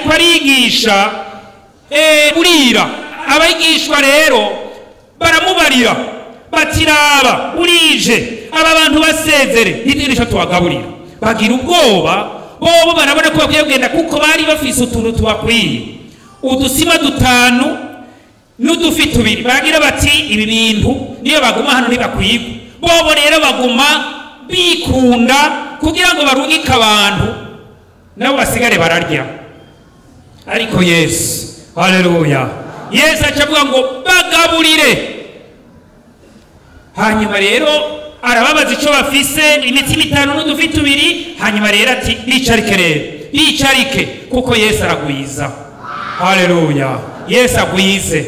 Ariko arigisha burira. Abigishwa rero baramubarira batiraba burije, aba bantu basezere ntitwirisha tubagaburira. Bagira ubwoba bobo, barabona ko bakwiye kugenda kuko bari bafise utuntu tubakwiye, udusima dutanu n'udufi tubiri. Baragira bati ibi bintu niyo baguma hano ntibakwigwa. Bobo rero baguma bikunda kugira ngo barungike abantu nabo basigare bararya. Ariko Yesu, haleluya, Yesu aca avuga ngo bagaburire. Hanyuma rero arababaza ico bafise, imitsima itanu n'udufi tubiri. Hanyuma rero ati bicarike, rero bicarike, kuko Yesu aragwiza. Haleluya, Yesu agwize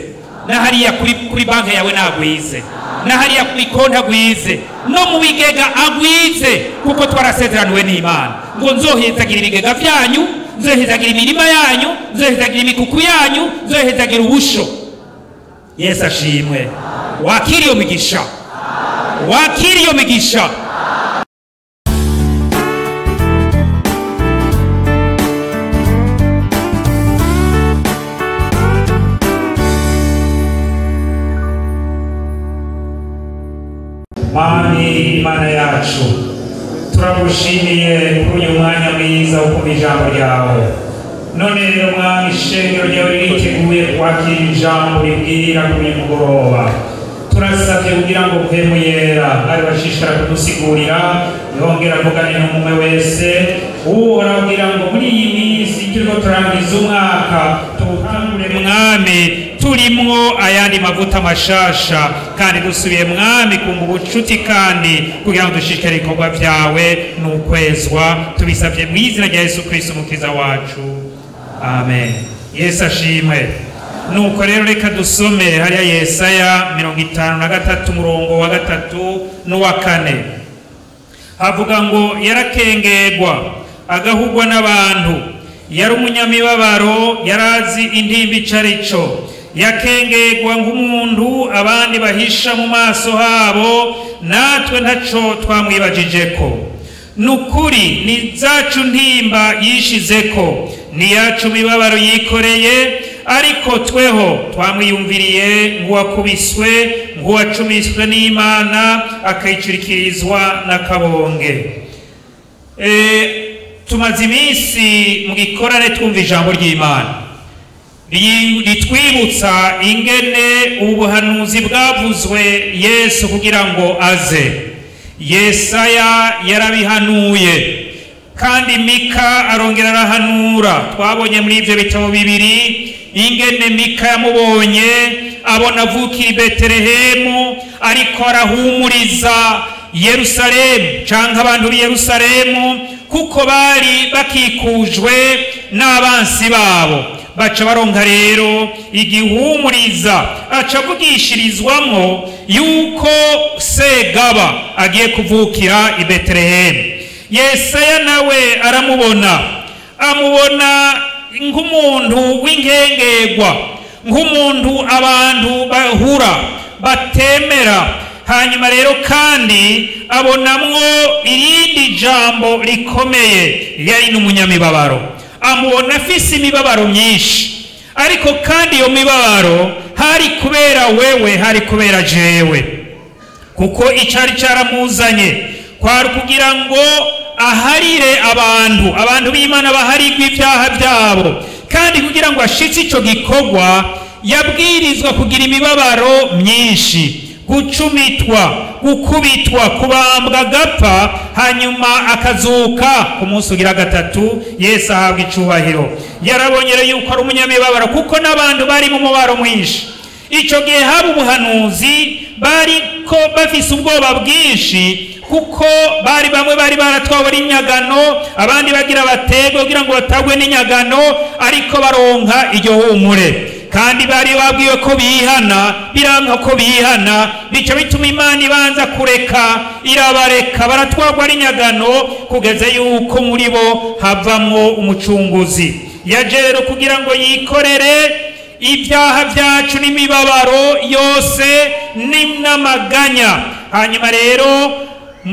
na hariya kuri banki yawe nagwize, na hariya kuri konti agwize, no mu bigega agwize, kuko twarasezeraniwe n'Imana ngo nzohezagira ibigega vyanyu, nzohezagira imirima yanyu, nzohezagira imikuku yanyu, nzohezagira ubusho. Yesu ashimwe. Wakiri iyo migisha, wakiri iyo migisha. Mwami Imana yacu, turagushimiye kuri uyu mwanya mwiza wo kumva ijambo ryawe. None rero Mwami, ishengero ryawe ririteguye kwakira ijambo ribwira kuri uyu mugoroba. Turasabye kugira ngo Mpwemu Yera ari bashishikara kudusigurira, yongera avugane n'umwe wese. Uhoraho, kugira ngo muri iyi minsi turiko turangiza umwaka tuwutangure Mwami turimwo ayandi mavuta mashasha, kandi dusubiye Mwami kunga ubucuti, kandi kugira ngo dushishikare ibikorwa vyawe n'ukwezwa. Tubisabye mu izina rya Yesu Kristo umukiza wacu, amen. Yesu ashimwe. Nuko rero reka dusome hariya Yesaya 53 umurongo wa 3 n'uwa 4. Havuga ngo yarakengerwa agahugwa n'abantu, yari umunyamibabaro, yarazi intimba icarico, yakengerwa nk'umuntu abandi bahisha mu maso habo, natwe ntaco twamwibajijeko. Nukuri ni zacu ntimba yishizeko, ni yacu mibabaro yikoreye, ariko tweho twamwiyumviriye nk'uwakubiswe, nk'uwacumiswe n'Imana, akayicurikirizwa n'akabonge. Tumaze iminsi mu gikorane twumva ijambo ry'Imana ritwibutsa ingene ubuhanuzi bwavuzwe Yesu kugira ngo aze. Yesaya yarabihanuye, kandi Mika arongera arahanura. Twabonye muri ivyo bitabo bibiri ingene Mika yamubonye abona avukira i Betelehemu, ariko arahumuriza Yerusalemu canke abantu b'i Yerusalemu, kuko bari bakikujwe n'abansi babo. Baca baronka rero igihumuriza, aca avugishirizwamwo yuko Segaba agiye kuvukira i Betelehemu. Yesaya nawe aramubona, amubona nk'umuntu w'inkengerwa, nk'umuntu abantu bahura batemera. Hanyuma rero kandi abonamwo irindi jambo rikomeye, yari n'umunyamibabaro. Amubona afise imibabaro myinshi, ariko kandi iyo mibabaro hari kubera wewe, hari kubera jewe, kuko icari caramuzanye kwari kugira ngo aharire abantu b'Imana baharigwe ibyaha byabo. Kandi kugira ngo ashitse ico gikorwa yabwirizwa kugira imibabaro myinshi, gucumitwa, gukubitwa, kubambwa, agapfa, hanyuma akazuka ku munsi ugira gatatu. Yesu ahabwa icubahiro. Yarabonye rero yuko ari umunyamibabaro, kuko n'abantu bari mu mubabaro mwinshi. Ico gihe haba ubuhanuzi, bariko bafise ubwoba bwinshi, kuko bari bamwe bari baratwawe n'inyagano, abandi bagira batego kugira ngo batagwe n'inyagano, ariko baronka iryo humure. Kandi bari babwiwe ko bihana, biranka ko bihana, bica bituma Imana ibanza kureka, irabareka baratwagwa n'inyagano kugeza yuko muri bo havamwo umucunguzi. Yaje rero kugira ngo yikorere ibyaha byacu n'imibabaro yose n'amaganya. Hanyuma rero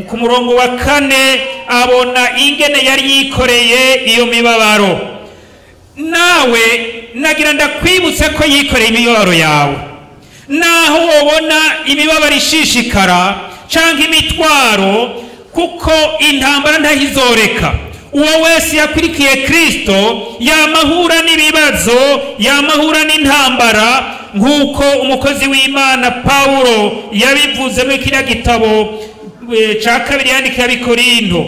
ku murongo wa 4 abona ingene yari yikoreye iyo mibabaro. Nawe Nawe nagira ndakwibutse ko yikoreye imibabaro yawe. Naho wobona imibabaro ishishikara canke imitwaro, kuko intambara ntahizoreka. Uwo wese yakurikiye Kristo yamahura n'ibibazo, yamahura n'intambara, nk'uko umukozi w'Imana Pawulo yabivuze muri kiriya gitabo ca kabiri yandikiye Abikorinto,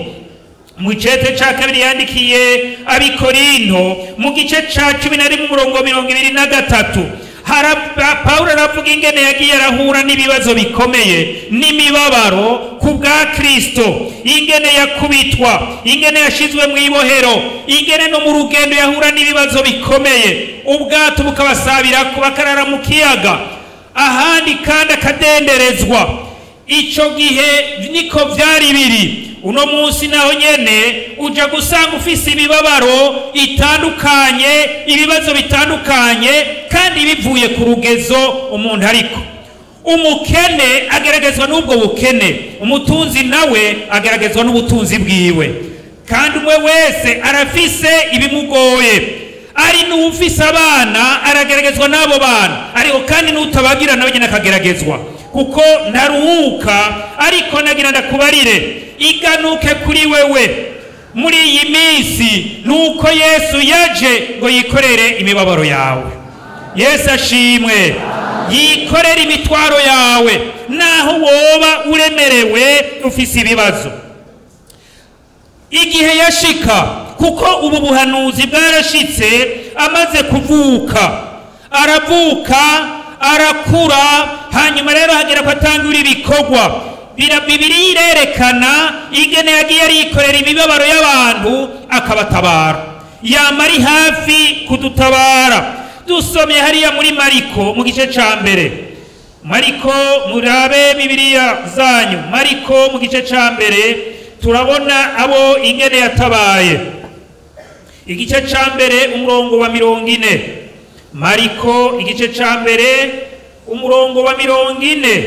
mu cete ca kabiri yandikiye Abikorinto mu gice ca 11 umurongo 23. Pawulo aravuga ingene yagiye arahura n'ibibazo bikomeye n'imibabaro ku bwa Kristo, ingene yakubitwa, ingene yashizwe mu ibohero, ingene no mu rugendo yahura n'ibibazo bikomeye, ubwato bukabasabira bakarara mu kiyaga, ahandi kandi akadenderezwa. Ico gihe niko vyari biri. Uno munsi naho nyene uja gusanga ufise imibabaro itandukanye, ibibazo bitandukanye, kandi bivuye ku rugezo umuntu ariko. Umukene ageragezwa n'ubwo bukene, umutunzi nawe ageragezwa n'ubutunzi bwiwe, kandi umwe wese arafise ibimugoye. Ari n'ufise abana arageragezwa n'abo bana, ariko kandi n'utabagira nawe nyene akageragezwa, kuko ntaruhuka. Ariko nagira ndakubarire, iganuke kuri wewe muri iyi minsi, nuko Yesu yaje ngo yikorere imibabaro yawe. Yesu ashimwe. Yikorere imitwaro yawe, naho woba uremerewe ufise ibibazo. Igihe yashika, kuko ubu buhanuzi bwarashitse, amaze kuvuka, aravuka arakura, hanyuma rero hagera ko atangura ibikorwa. Bibiliya irerekana ingene yagiye arikorera imibabaro y'abantu akabatabara, yama ari hafi kudutabara. Dusomye hariya muri Mariko mu gice ca mbere, Mariko, murabe Bibiliya zanyu, Mariko mu gice ca mbere turabona abo ingene yatabaye. Igice ca mbere umurongo wa 40. Mariko igice ca mbere umurongo wa 40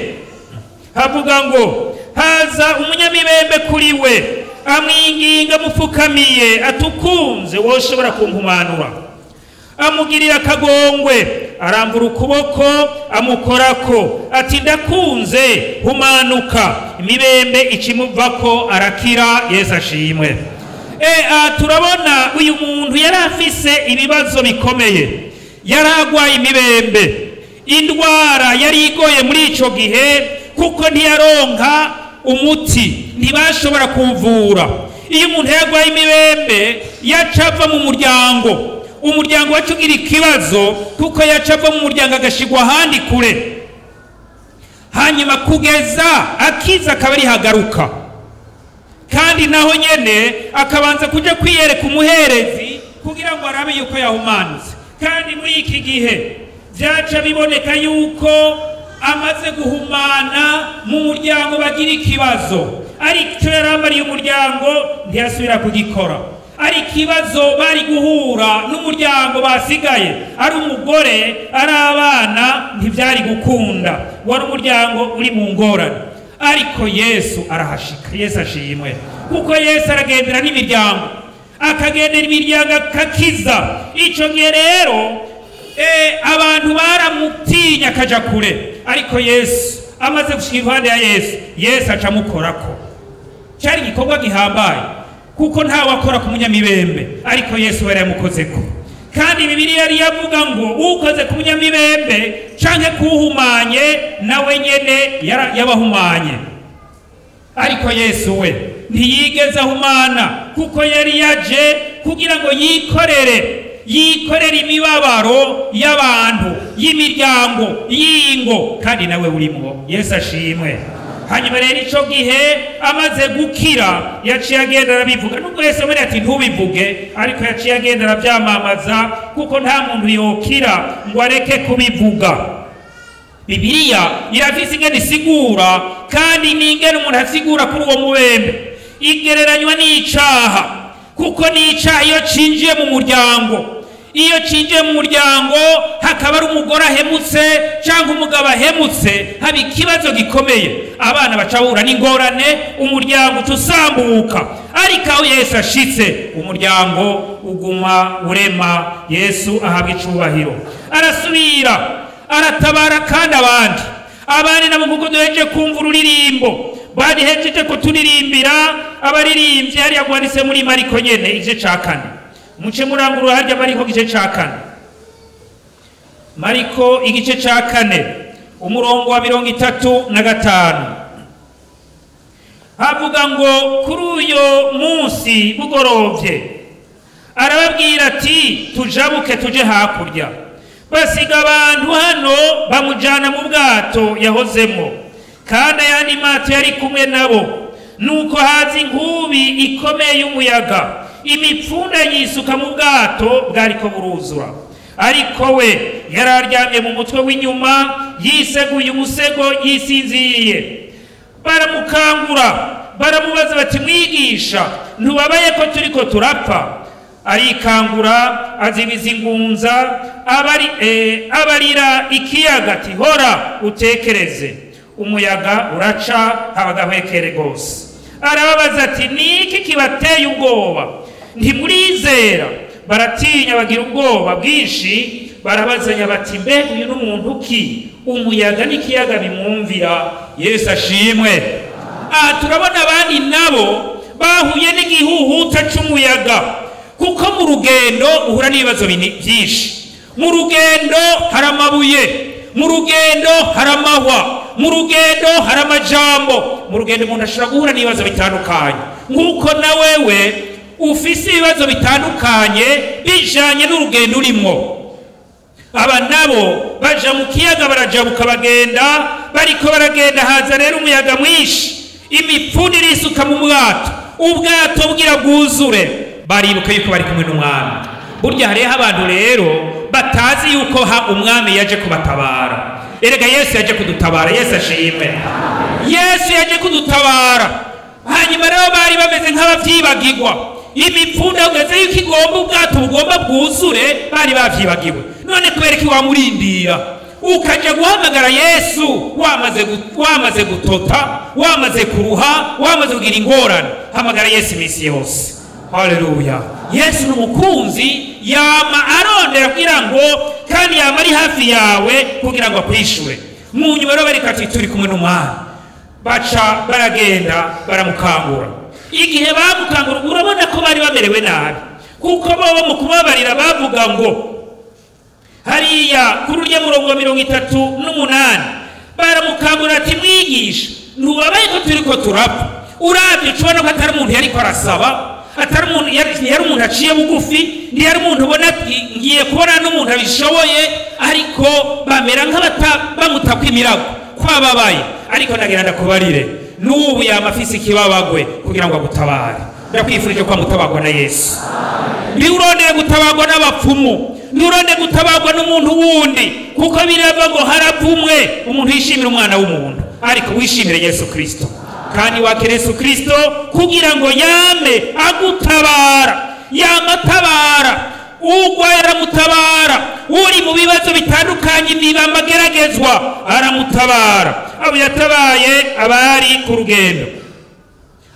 havuga ngo: haza umunyamibembe kuri we, amwinginga amupfukamiye, atukunze woshobora kumpumanura. Amugirira akagongwe, arambura ukuboko amukorako, ati ndakunze, humanuka. Imibembe ikimuvako arakira. Yesu ashimwe. Turabona uyu muntu yari afise ibibazo bikomeye, yari agwaye imibembe, indwara yari igoye muri ico gihe, kuko ntiyaronka umuti, ntibashobora kumvura. Iyo umuntu yagwaye imibembe yaca ava mu muryango, umuryango wacu ugira ikibazo, kuko yaca ava mu muryango agashigwa ahandi kure, hanyuma kugeza akiza akaba ari hagaruka. Kandi naho nyene akabanza kuja kwiyereka umuherezi kugira ngo arabe yuko yahumanutse. Kandi muri iki gihe vyaca biboneka yuko amaze guhumana mu muryango bagira ikibazo, ariko yaramariye umuryango ntiyasubira kugikora. Ari ikibazo bari guhura n'umuryango basigaye, ari umugore ari abana, ntivyari gukunda, wari umuryango uri mu ngorane. Ariko Yesu arahashika. Yesu ashimwe, kuko Yesu aragendera n'imiryango, akagendera imiryango akakiza. Ico gihe rero abantu baramutinya akaja kure, ariko Yesu amaze gushika iruhande ya Yesu, Yesu aca amukorako. Cyari igikorwa gihambaye, kuko nta wakora ku munyamibembe, ariko Yesu yari yamukozeko. Kandi Bibiliya yari yavuga ngo ukoze ku munyamibembe canke kuhumanye nawe nyene yabahumanye. Ariko Yesu we ntiyigeze ahumana, kuko yari yaje kugira ngo yikorere imibabaro y'abantu, y'imiryango, y'ingo, kandi nawe urimwo. Yesu ashimwe. Hanyuma rero ico gihe amaze gukira yaciye agenda arabivuga, nubwo Yesu amubwira ati ntubivuge, ariko yaciye agenda aravyamamaza, kuko nta muntu yokira ngo areke kubivuga. Bibiliya irafise ingene isigura, kandi n'ingene umuntu asigura kuri uwo mubembe igereranywa n'icaha, kuko n'icaha iyo cinjiye mu muryango, Iyo cinjiye mu muryango hakaba ari umugore ahemutse cyangwa umugabo ahemutse, haba ikibazo gikomeye, abana baca bahura n'ingorane, umuryango uca usambuka. Ariko aho Yesu ashitse, umuryango uguma urema. Yesu ahabwa icubahiro. Arasubira aratabara kandi abandi nabo, kuko duhejeje kumva ururirimbo barihejeje kuturirimbira abaririmbyi hariya rwanditse muri Mariko nyene igice ca 4. Muce murangurura harya Mariko igice ca 4. Mariko igice ca 4 umurongo wa 35 havuga ngo kuri uyo munsi bugorovye arababwira ati tujabuke tuje hakurya. Basiga abantu hano bamujana mu bwato yahozemo, kandi ayandi mato yari kumwe nabo. Nuko haza inkubi ikomeye y'umuyaga, imipfunda yisuka mu bwato bwariko buruzura. Ariko we yararyamye mu mutwe w'inyuma, yiseguye umusego, yisinziriye. Baramukangura baramubaza bati mwigisha, ntubabaye ko turiko turapfa? Arikangura azibiza ingunza, abarira ikiyaga ati hora utekereze. Umuyaga uraca habagahwekere gose. Arababaza ati niki kibateye ubwoba? Ntimurizera? Baratinya bagira ubwoba bwinshi, barabazanya bati mbega uyu n'umuntu ki? Umuyaga n'ikiyaga bimwumvira. Yesu ashimwe. Aha turabona abandi nabo bahuye n'igihuhuta c'umuyaga, kuko mu rugendo uhura n'ibibazo byinshi. Mu rugendo hari amabuye, mu rugendo hari amahwa, mu rugendo hari amajambo. Mu rugendo umuntu ashobora guhura n'ibibazo bitandukanye, nk'uko na wewe ufise ibibazo bitandukanye bijanye n'urugendo urimo. Aba nabo baja mu kiyaga barajabuka bagenda, bariko baragenda haza rero umuyaga mwinshi, imipfundi irisuka mu bwato, ubwato bwira bwuzure. Baribuka yuko bari kumwe n'umwami. Burya hariho abantu rero batazi yuko umwami yaje kubatabara. Erega Yesu yaje kudutabara. Yesu ashimwe. Yesu yaje kudutabara. Hanyuma rero bari bameze nk'abavyibagirwa. Imipfunda ugeze yuko igomba ubwato bugomba bwuzure, bari bavyibagiwe. None kubera iki wamurindira ukaja guhamagara Yesu wamaze gutota, wamaze kuruha, wamaze kugira ingorane? Hamagara Yesu iminsi yose. Haleluya. Yesu ni umukunzi, yama arondera kugira ngo, kandi yama ari hafi yawe kugira ngo akwishure. Mu nyuma rero bariko ati turi kumwe n'umwami. Baca baragenda baramukangura. Igihe bamukangura urabona ko bari bamerewe nabi, kuko bobo mu kubabarira bavuga ngo hariya kuri urya murongo wa 38 baramukangura ati mwigisha, ntubabaye ko turiko turapfa? Uravye ubona ko atari umuntu yariko arasaba, atari umuntu yari umuntu aciye bugufi, ntiyari umuntu ubona ati ngiye kubona n'umuntu abishoboye, ariko bamera nk'abata imirago kwababaye. Ariko nagira ndakubarire, n'ubu yama afise ikibabagwe kugira ngo agutabare. Ndakwifurije ko mutabagwa na Yesu. Ntiurondere gutabagwa n'abapfumu, ntiurondere gutabagwa n'umuntu wundi, kuko birava ngo haravumwe umuntu yishimira umwana w'umuntu, ariko wishimire Yesu Kristo. Kandi wakire Yesu Kristo kugira ngo yame agutabara, yamatabara ugwa aramutabara, uri mu bibazo bitandukanye n'ibamageragezwa aramutabara. Abo yatabaye abari ku rugendo,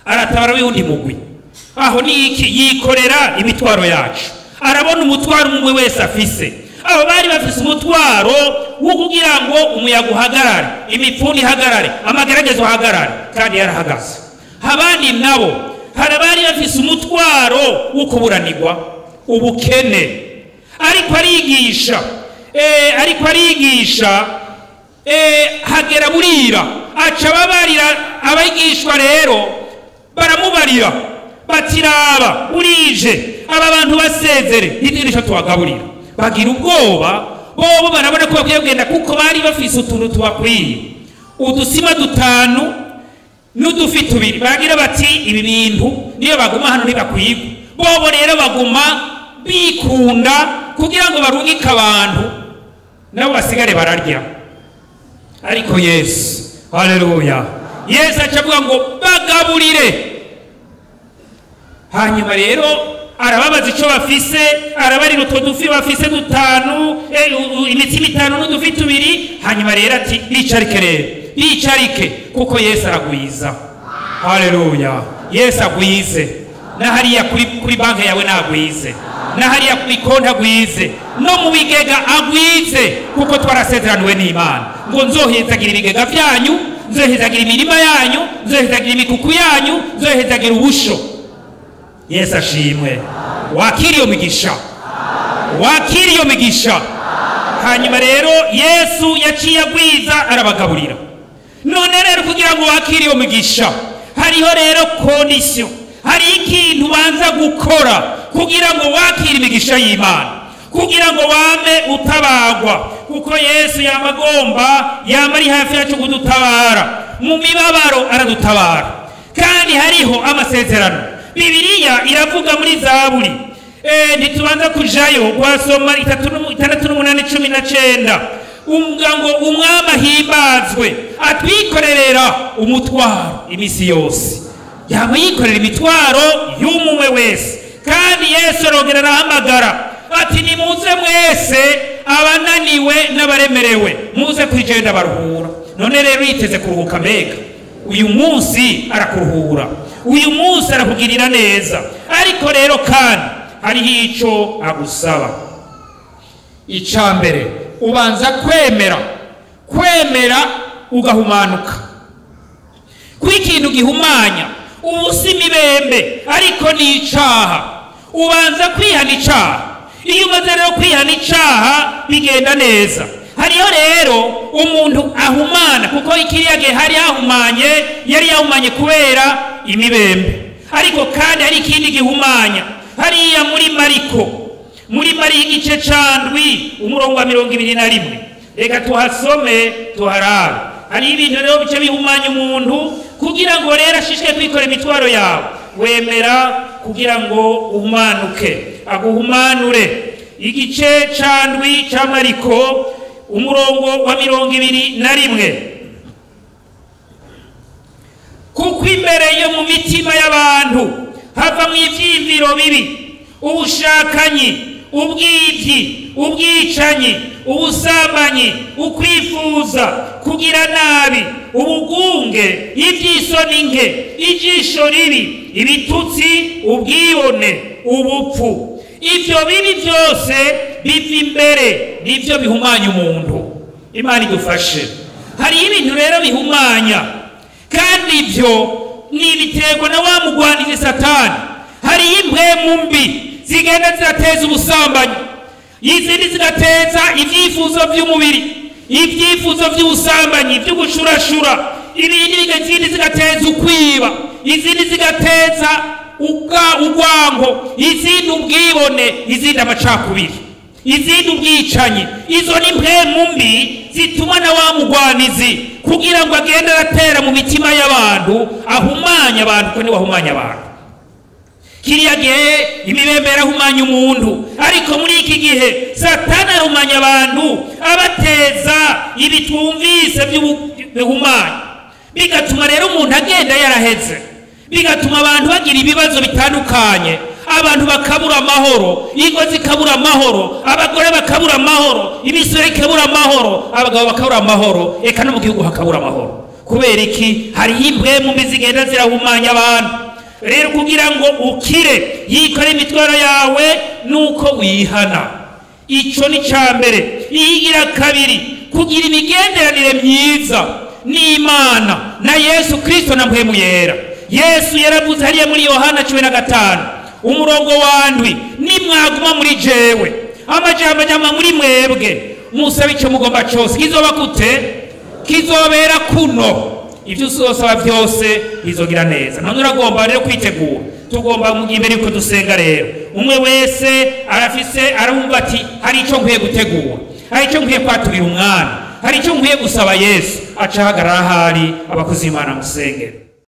aratabara w'undi mugwi. Aho ni iki? Yikorera imitwaro yacu. Arabona umutwaro umwe wese afise. Abo bari bafise umutwaro wo kugira ngo umuyaga uhagarare, imipfundi ihagarare, amageragezo ahagarare, kandi yarahagaze. Abandi nabo hari abari bafise umutwaro wo kuburanirwa, ubukene. Ariko arigisha, hagera burira, aca babarira abigishwa rero baramubarira batiraba burije, aba bantu basezere ntitwirisha tubagaburira. Bagira ubwoba bobo, barabona ko bakwiye kugenda kuko bari bafise utuntu tubakwiye, udusima 5 n'udufi 2. Baragira bati ibi bintu niyo baguma hano ntibakwigwa. Bobo rero baguma bikunda kugira ngo barungike abantu nabo basigare bararya. Ariko Yesu, haleluya, Yesu aca avuga ngo bagaburire. Hanyuma rero Arababaza icyo bafise, arabarira utwo dufi bafise dutanu, imitsima itanu n'udufi tubiri. Hanyuma rero ati bicarike, rero bicarike, kuko Yesu aragwiza. Haleluya! Yesu agwize na hariya kuri banki yawe, nagwize na hariya kuri konti, agwize no mu bigega agwize, kuko twarasezeraniwe n'Imana ngo nzohezagira ibigega byanyu, nzohezagira imirima yanyu, nzohezagira imikuku yanyu, nzohezagira ubusho. Yesu ashimwe. Wakira iyo migisha, wakira iyo migisha. Hanyuma rero Yesu yaciye agwiza, arabagaburira. None rero kugira ngo wakire iyo migisha, hariho rero condition, hari ikintu ubanza gukora kugira ngo wakire imigisha y'Imana, kugira ngo wame utabagwa, kuko Yesu yama agomba, yama ari hafi yacu kudutabara mu mibabaro, aradutabara. Kandi hariho amasezerano. Bibiliya iravuga muri Zaburi, ntitubanza kujayo, gwasoma 68:19, uvuga ngo umwami ahimbazwe atwikorerera umutwaro imisi yose. Yaba yikorera imitwaro y'umwe wese. Kandi Yesu arongera arahamagara ati nimuze mwese abananiwe n'abaremerewe, muze kwijenda baruhura. None rero yiteze kuruhuka? Mbega uyu munsi arakuruhura, uyu munsi arakugirira neza. Ariko rero kandi hariho ico agusaba. Ica mbere, ubanza kwemera, kwemera ugahumanuka. Kuri ikintu gihumanya ubu si imibembe, ariko ni icaha. Ubanza kwihana icaha. Iyo umaze rero kwihana icaha, bigenda neza. Hariho rero umuntu ahumana, kuko ikiriya gihe hari hahumanye, yari yahumanye kubera imibembe. Ariko kandi hari ikindi gihumanya. Hariya muri Mariko, muri Mariko igice ca 7, umurongo wa 21, reka tuhasome tuharabe. Hari ibintu rero bice bihumanya umuntu. Kugira ngo rero ashishike kwikora imitwaro yawe, wemera kugira ngo uhumanuke, aguhumanure. Igice ca 7 ca Mariko, umurongo wa 21: kuko imbere yo mu mitima y'abantu hava mu ivyiyumviro bibi, ubushakanyi, ubwibyi, ubwicanyi, ubusambanyi, ukwifuza kugira nabi, ubugunge, ivy'isoni nke, ijisho ribi, ibitutsi, ubwibone, ubupfu. Ivyo bibi byose biva imbere, nivyo bihumanya umuntu. Imana idufashe. Hariho ibintu rero bihumanya, kandi ibyo ni ibiterwa na wa mugwanizi Satani. Hariho impwemu mbi zigenda zirateza ubusambanyi, izindi zigateza ibyifuzo by'umubiri, ibyifuzo by'ubusambanyi, by'ugushurashura, ibindi, izindi zigateza ukwiba, izindi zigateza urwango, izindi ubwibone, izindi amacakubiri, izindi ubwicanyi. Izo ni mpwemu mbi zituma na wa mugwanizi kugira ngo agende aratera mu mitima y'abantu, ahumanya abantu, kuko niwe ahumanya abantu. Kiriya gihe imibembe yarahumanya umuntu, ariko muri iki gihe Satani arahumanya abantu, abateza ibi twumvise bihumanya, bigatuma rero umuntu agenda yaraheze, bigatuma abantu bagira ibibazo bitandukanye, abantu bakabura amahoro, ingo zikabura amahoro, abagore bakabura amahoro, imisore ikabura amahoro, abagabo bakabura amahoro, eka no mu gihugu hakabura amahoro. Kubera iki? Hariho impwemu mbi zigenda zirahumanya abantu. Rero kugira ngo ukire, yikore imitwaro yawe, nuko wihana. Ico ni ca mbere. Iyigira kabiri, kugira imigenderanire myiza n'Imana na Yesu Kristo na Mpwemu Yera. Yesu yaravuze hariya muri Yohana 15, umurongo wa 7: nimwaguma muri jewe, amajambo ajama muri mwebwe, musabe icyo mugomba cose, kizoba gute? Kizobera kuno. Ibyo uzosaba byose bizogira neza. None uragomba rero kwitegura. Tugomba mu imbere yuko dusenga rero, umwe wese arafise, arumva ati hari icyo nkwiye gutegura, hari icyo nkwiye kwaturira umwana, hari icyo nkwiye gusaba Yesu. Aca ahagarara ahari, abakozi b'Imana musengero.